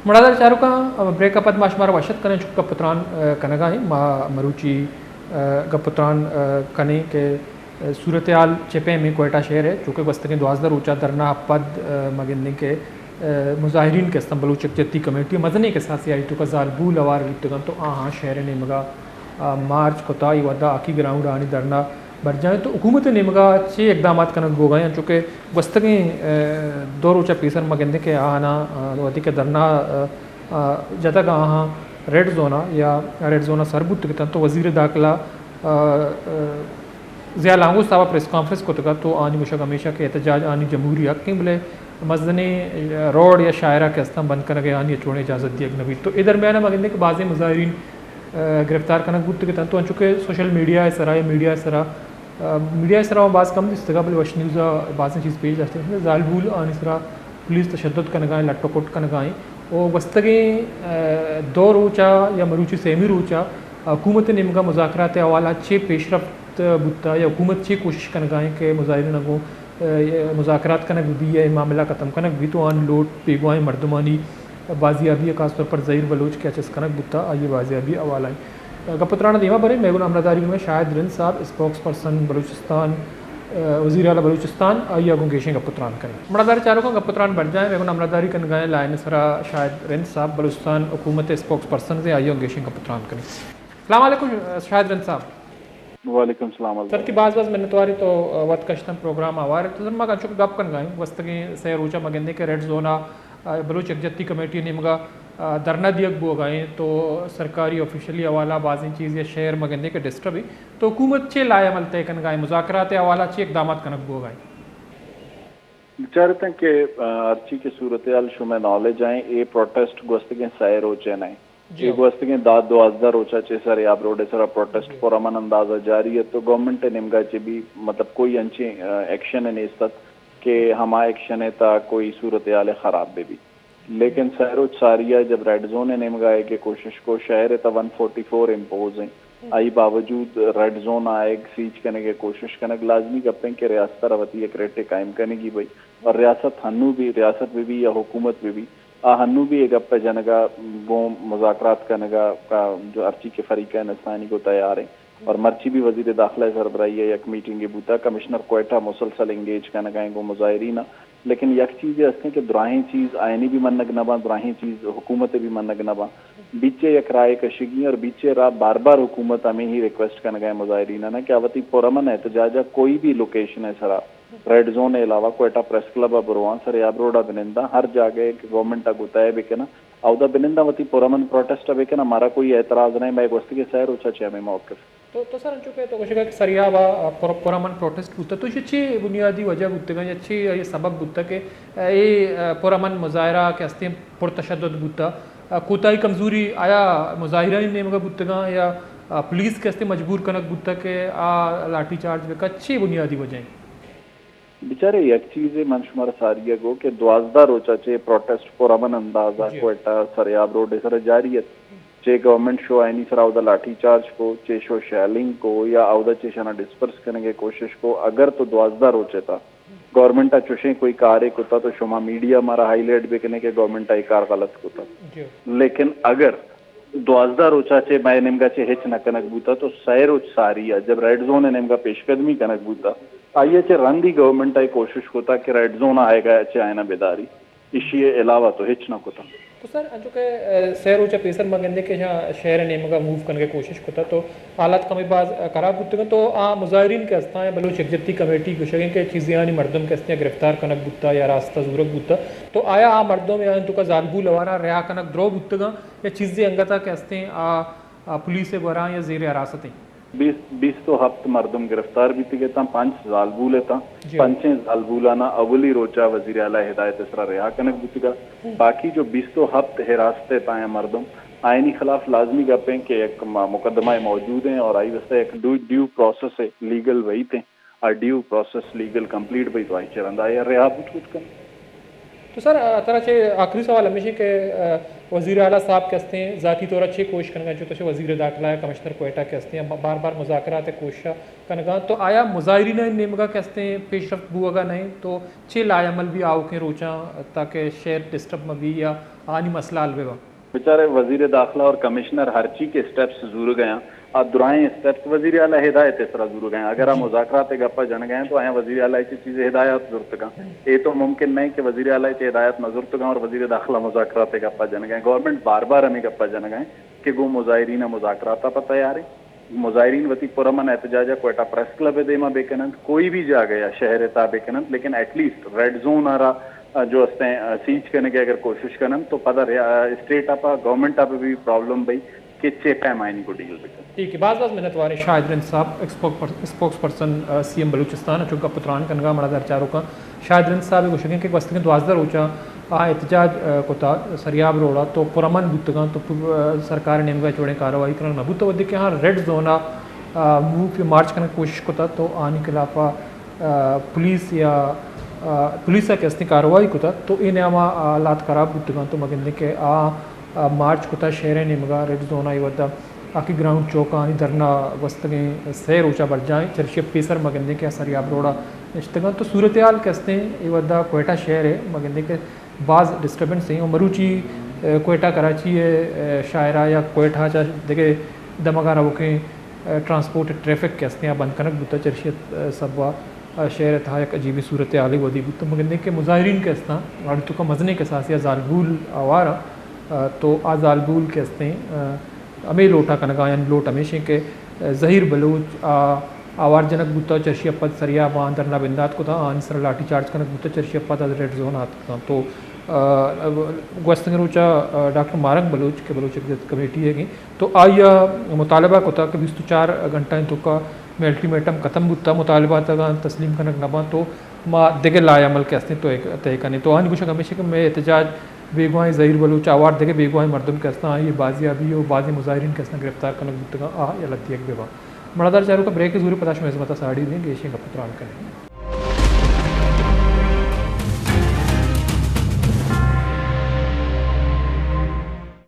مڑادار چاروکاں، بریک ءَ پد ما شمارا وش اتک کنیں، چک گپ ءُ تران، ءَ، کنگ ءَ ایں۔ ما مروچی، ءَ، گپ ءُ تران، ءَ، کنیں کہ، ءَ، صورتحال چہ پیم ایں کوئٹہ شہر ءَ، چونکہ گوستگیں دوازدہ روچ ءَ دھرنا ءَ پد، ءَ، ما گندیں کہ، ءَ، مظاہرین کہ استاں بلوچ یکجہتی کمیٹی ءِ مزنیں کساسے آئی توکا زالبول ہوار بوتگ انت تو آہاں شہر ءِ نیمگ ءَ، ءَ، مارچ کتا، اے وھد ءَ ہاکی گراؤنڈ ءَ آنی دھرنا برجاہ انت تو حکومت ءِ نیمگ ءَ چے اقدامات کنگ بوگ ءَ انت؟ چونکہ گوستگیں، ءَ، دو روچ ءَ پیسر ما گندیں کہ آہاناں، ءَ، وھدے کہ دھرنا، ءَ، ءَ، جتگ آہاں ریڈ زون ءَ یا ریڈ زون ءَ سر بوتگ اتنت تو وزیر داخلہ، ءَ، ءَ، ضیاء لانگو صاحب ءَ پریس کانفرنس کتگ ات تو آنی گوشگ ہمیش ات کہ احتجاج آنی جمہوری حق انت، بلے مزنیں، ءَ، روڈ یا شاعرہ کہ استاں بند کنگ ءِ آنی ءَ چوڑیں اجازت دیگ نہ بیت۔ تو اے درمیان ءَ ما گندیں کہ بازیں مظاہرین، ءَ، گرفتار کنگ بوتگ اتنت تو انچو کہ سوشل میڈیا ءِ سرا یا میڈیا ءِ سرا، ءَ، میڈیا ءِ سرا ما باز کم دیستگ ءَ، بلے وش نیوز ءَ بازیں چیز پیش داشتگ اتنت۔ زالبول آنی سرا پولیس تشدد کنگ ءَ ایں، لٹ ءُ کٹ کنگ ءَ ایں۔ ءُ گوستگیں، ءَ، دو روچ ءَ یا مروچی سیمی روچ ءَ حکومت ءِ نیمگ ءَ مذاکرات ءِ حوالہ چے پیشرفت بوتہ یا حکومت چے کوشش کنگ ءَ ایں کہ مظاہرین ءَ گوں، ءَ، مذاکرات کنگ بہ بی یا اے معاملہ ختم کنگ بہ بی تو آنی لوٹ بیگواہیں مردمانی بازیابی ءَ خاص طور پر زہیر بلوچ کہ اچ ایس کنگ بوتہ آئی ءِ بازیابی ءِ حوالہ ءَ۔ گپ ءُ تران ءَ دیما بریں، مئے گوں ہمراہداری کنگ ءَ شاہد رند صاحب، اسپوکس پرسن بلوچستان، ءَ، وزیر اعلیٰ بلوچستان، آئی ءَ گوں گیشیں گپ ءُ تران کنیں۔ مڑادار چاروکاں، گپ ءُ تران برجاہ ایں، مئے گوں ہمراہداری کنگ ءَ ایں لائن ءِ سرا شاہد رند صاحب، بلوچستان حکومت ءِ اسپوکس پرسنز ایں، آئی ءَ گوں گیشیں گپ ءُ تران کنیں۔ السلام علیکم شاہد رند صاحب۔ وعلیکم السلام سر، الطاف۔ تئی باز باز منتواری تو، ءَ، وت کشتن پروگرام ءَ ہوار ات۔ تو سر ما انچو کہ گپ کنگ ءَ ایں، گوستگیں سئے روچ ءَ ما گندیں کہ ریڈ زون ءَ، ءَ، بلوچ یکجہتی کمیٹی ءِ نیمگ ءَ، ءَ، دھرنا دیگ بوگ ءَ ایں تو سرکاری آفیشلی حوالہ بازیں چیز یا شعر ما گندیں کہ ڈسٹرب ایں تو حکومت چے لائحہ عمل طے کنگ ءَ ایں، مذاکرات ءِ حوالہ چے اقدامات کنگ بوگ ءَ ایں؟ بچار اتاں کہ، ءَ، ہرچی کہ صورتحال شمئے نالج ءَ ایں، اے پروٹیسٹ گوستگیں سئے روچ ءَ نہ ایں۔ جی۔ اے گوستگیں دہ دوازدہ روچ ءَ چہ سریاب روڈ ءِ سرا پروٹیسٹ، جی، پرامن انداز ءَ جاری ات تو گورنمنٹ ءِ نیمگ ءَ چہ بھی مطلب کوئی انچیں، ءَ، ایکشن نیست ات کہ ہما ایکشن ءِ تہا کوئی صورتحال خراب بہ بیت۔ لیکن سئے روچ ساری ءَ جب ریڈ زون ءِ نیمگ ءَ اے کہ کوشش کو، شہر ءِ تہا ون فورٹی فور امپوز ایں، آئی باوجود ریڈ زون ءَ آیگ، سیج کنگ ءِ کوشش کنگ لازمی گپ ایں کہ ریاست ءَ را وتی یک رٹ ءِ قائم کنگی بئی اور ریاست ہنو بھی، ریاست بہ بی یا حکومت بہ بی، آ ہنو بھی اے گپ ءِ جنگ ءَ گوں مذاکرات کنگ ءَ کا-، جو ہرچی کہ فریقین استانی گوں تیار ایں۔ اور مرچی بھی وزیر داخلہ ءِ سربراہی ءَ یک میٹنگے بوتا، کمشنر کوئٹہ مسلسل انگیج کنگ ءَ ایں گوں مظاہرین ءَ۔ لیکن یک چیزے ہستیں کہ دراہیں چیز آئینی بھی منگ نہ باں، دراہیں چیز حکومت ءِ بھی منگ نہ باں۔ بیچے یک راہ کشگی اور بیچے راہ بار بار حکومت ہمے ہی ریکویسٹ کنگ ءَ ایں مظاہرین ءَ نہ کہ آ وتی پرامن احتجاج ءَ کوئی بھی لوکیشن ءِ سرا ریڈ زون ءِ علاوہ کوئٹہ پریس کلب ءَ برواں، سریاب روڈ ءَ بننداں، ہر جاگہ کہ گورنمنٹ ءَ گوں طے بکناں، اودا بننداں وتی پرامن پروٹیسٹ ءَ بکناں، مارا کوئی اعتراض نہ ایں، مئے گوستگیں سئے روچ ءَ چہ ہمے موقف۔ تو، تو سر انچو کہ تو گوشگا کہ سریاب ءَ پر-، پرامن پروٹیسٹ بوتگ، تو ایشی چی بنیادی وجہ بوتگاں یا چی اے سبب بوتگ کہ اے پرامن مظاہرہ کہ ہستیں پرتشدد بوتگ، کوتاہی کمزوری آیا مظاہرانی نیمگا بوتگاں یا پولیس کہ ہستیں مجبور کنگ بوتگ کہ آ لاٹھی چارج بکا، چی بنیادی وجہ ایں؟ بچارے، یک چیزے من شمارا ساری ءَ گو کہ دوازدہ روچ ءَ چہ پروٹیسٹ پرامن انداز ءَ جی۔ کوئٹہ سریاب روڈ ءِ سرا جاری ات۔ چہ گورنمنٹ شو آئینی سرا اودا لاٹھی چارج کو، چہ شو شیلنگ کو یا اودا چہ شنا ڈسپرس کنگ ءِ کوشش کو۔ اگر تو دوازدہ روچ ءِ تھا گورنمنٹ ءَ چوشیں کوئی کارے کتا تو شما میڈیا مارا ہائی لائٹ بکنے کہ گورنمنٹ ءَ اے کار غلط کتا۔ جی۔ لیکن اگر دوازدہ روچا چہ مئے نیمگا چہ ہچ نہ کنگ بوتا تو سئے روچ ساری ءَ جب ریڈ زون ءِ نیمگا پیش قدمی کنگ بوتا، آئی ءَ چہ رندی گورنمنٹ ءَ کوشش کتا کہ ریڈ زون ءَ آئیگا چہ آئینا بداری، ایشی ءَ علاوہ تو ہچ نہ کتا۔ تو سر، انچو کہ، اے، سئے روچا پیسر ما گندے کہ شہر ءِ نیمگا موو کنگ ءِ کوشش کتا تو حالات کمے باز، اے، خراب بوتگاں تو آ مظاہرین کہ ہستاں یا بلوچ یکجہتی کمیٹی گوشگیں کہ چیزے آنی مردم کہ ہستیں گرفتار کنگ بوتا یا راستہ زورگ بوتا تو آیا آ مردم یا انتو کا زالبول ہوارا رہا کنگ درو بوتگاں؟ یا چیزے انگتا کہ ہستیں آ، آ، پولیس ءِ گوراں یا زیر حراست ایں؟ بیست، بیست و ہپت مردم گرفتار بیتگ اتاں، پنچ زالبول اتاں۔ جی۔ پنچیں زالبولانا اولی روچا وزیر اعلی ہدایت ءِ سرا رہا کنگ بوتگا۔ ہم۔ باقی جو بیست و ہپت حراست ءِ اتاں مردم، آئینی خلاف لازمی گپ ایں کہ یک م-، مقدمہ موجود ایں اور آئی واسطہ یک ڈیو، ڈیو پروسیس لیگل وہیت ایں۔ آ ڈیو پروسیس لیگل کمپلیٹ بیت، واہی چہ رندا آئی ءَ رہا بوت کت کن۔ تو سر، آ، ترا چہ آخری سوال ہمیش ایں کہ، آ، وزیر اعلیٰ صاحب کہ ہستیں ذاتی طور چے کوشش کنگا، چو تو چہ وزیر داخلہ یا کمشنر کوئٹہ کہ ہستیں، بار بار مذاکرات ءِ کوشش کنگا، تو آیا مظاہرین ءِ نیمگا کہ ہستیں پیش رفت بوگا نہیں؟ تو چے لائحہ عمل بھی آؤکیں روچاں تاکہ شہر ڈسٹرب مہ بی یا آنی مسئلہ حل بہ بنت۔ بچارے وزیر داخلہ اور کمشنر ہرچی کہ اسٹیپس زورگ ءَ آں، آ درائیں اسٹیپس وزیر اعلیٰ ہدایت ءِ سرا زورگ ءَ آں۔ اگر آ جی۔ مذاکرات ءِ گپ ءَ جنگ ءَ آں تو آیاں وزیر اعلیٰ ءَ چہ چیزے ہدایات زرتگ آں۔ اے تو ممکن نہ کہ وزیر اعلیٰ ءَ چہ ہدایات نہ زرتگ آں اور وزیر داخلہ مذاکرات ءِ گپ ءَ جنگ ءَ آں۔ گورنمنٹ بار بار ہمے گپ ءَ جنگ ءَ آں کہ گوں مظاہرین ءَ مذاکرات ءَ پہ تیار ایں۔ مظاہرین وتی پرامن احتجاج ءَ کوئٹہ پریس کلب ءِ دیما بہ کن انت، کوئی بھی جاگہ یا شہر ءِ تہا بہ کن انت، لیکن ایٹ لیسٹ ریڈ زون ءَ را، آ، جو استیں، آ، سیج کنگ ءِ اگر کوشش کن انت تو پدا ریا-، آ، اسٹیٹ ءَ پہ گورنمنٹ ءَ پہ بھی پرابلم بئی کہ چے پیم آئینی کو ڈیل بہ کن۔ ٹھیک ہے، باز باز منت واریں شاہد رند صاحب، ایکسپوک-، اسپوکس پرسن، آ، سی ایم بلوچستان ءَ چو گپ ءُ تران کنگ ءَ۔ مڑادار چاروکاں، شاہد رند صاحب ءِ گوشگ انت کہ گوستگیں دوازدہ روچاں آ احتجاج، آ، کتا سریاب روڈ ءَ تو پرامن بوتگاں تو پ-، آ، سرکار ءِ نیمگ ءَ چوڑیں کاروائی کنگ نہ بوتا، وھدے کہ آہاں ریڈ زون ءَ، آ، موو مارچ کنگ ءِ کوشش کتا تو آنی خلاف ءَ، آ، پولیس یا، آ، پولیس ءَ کہ استیں کاروائی کتا تو اے نیام ءَ حالات خراب بوتگاں تو ما گندیں کہ آ، آ، مارچ کتا شہر ءِ نیمگ ءَ ریڈ زون ءَ اے وھد ءَ آ کہ گراؤنڈ چوک ءَ آنی دھرنا گوستگیں سے روچ ءَ برجاہ ایں، چرشی ءَ پیسر ما گندیں کہ آ سریاب روڈ ءَ نشتگاں تو صورتحال کہ استیں اے وھد ءَ کوئٹہ شہر ءَ ما گندیں کہ باز ڈسٹربنس ایں۔ و مروچی، اے، کوئٹہ کراچی ءِ، اے، شاہراہ یا کوئٹہ چہ دگہ دمگاں روکیں، اے، ٹرانسپورٹ ٹریفک کہ استیں آ بند کنگ بوتا، چرشی ءِ سبب ءَ شہر ءِ تہا یک عجیبیں صورتحالے ودی بوتا۔ ما گندیں کہ مظاہرین کہ استاں آڑی توکا مزنیں کساسے ءَ زالبول آوار آں، تو آ زالبول کہ استیں، اے، ہمے لوٹ ءَ کنگ ءَ آں، یعنی لوٹ ہمیش ایں کہ، اے، ظہیر بلوچ آ آوار جنگ بوتا، چرشی ءَ پد سریاب ءَ آں دھرنا بندات کتا، آنی سرا لاٹھی چارج کنگ بوتا، چرشی ءَ پد آ ریڈ زون ءَ آتکاں۔ تو، اے، گوستگیں روچ ءَ، اے، ڈاکٹر ماہرنگ بلوچ کہ بلوچ یکجہتی کمیٹی ئیگ ایں تو آئی ءَ مطالبہ کتا کہ بیست ءُ چار گھنٹہ ءِ توکا مئے الٹیمیٹم ختم بوتا، مطالبات اگاں تسلیم کنگ نہ باں تو ما دگہ لائحہ عمل کہ استیں تو طے کنیں۔ تو آنی گوشگ ہمیش ایں کہ مئے احتجاج بیگواہیں، ظہیر بلوچ آوار دگہ بیگواہیں مردم کہ استاں آئی ءِ بازیابی و بازیں مظاہرین کہ استاں گرفتار کنگ بوتگاں آ یلہ دیگ بہ باں۔ مڑادار چاروکاں، بریک ءِ زورے پدا شمئے ہزمت ءَ ساڑی بیں، گیشیں گپ ءُ تران کنیں۔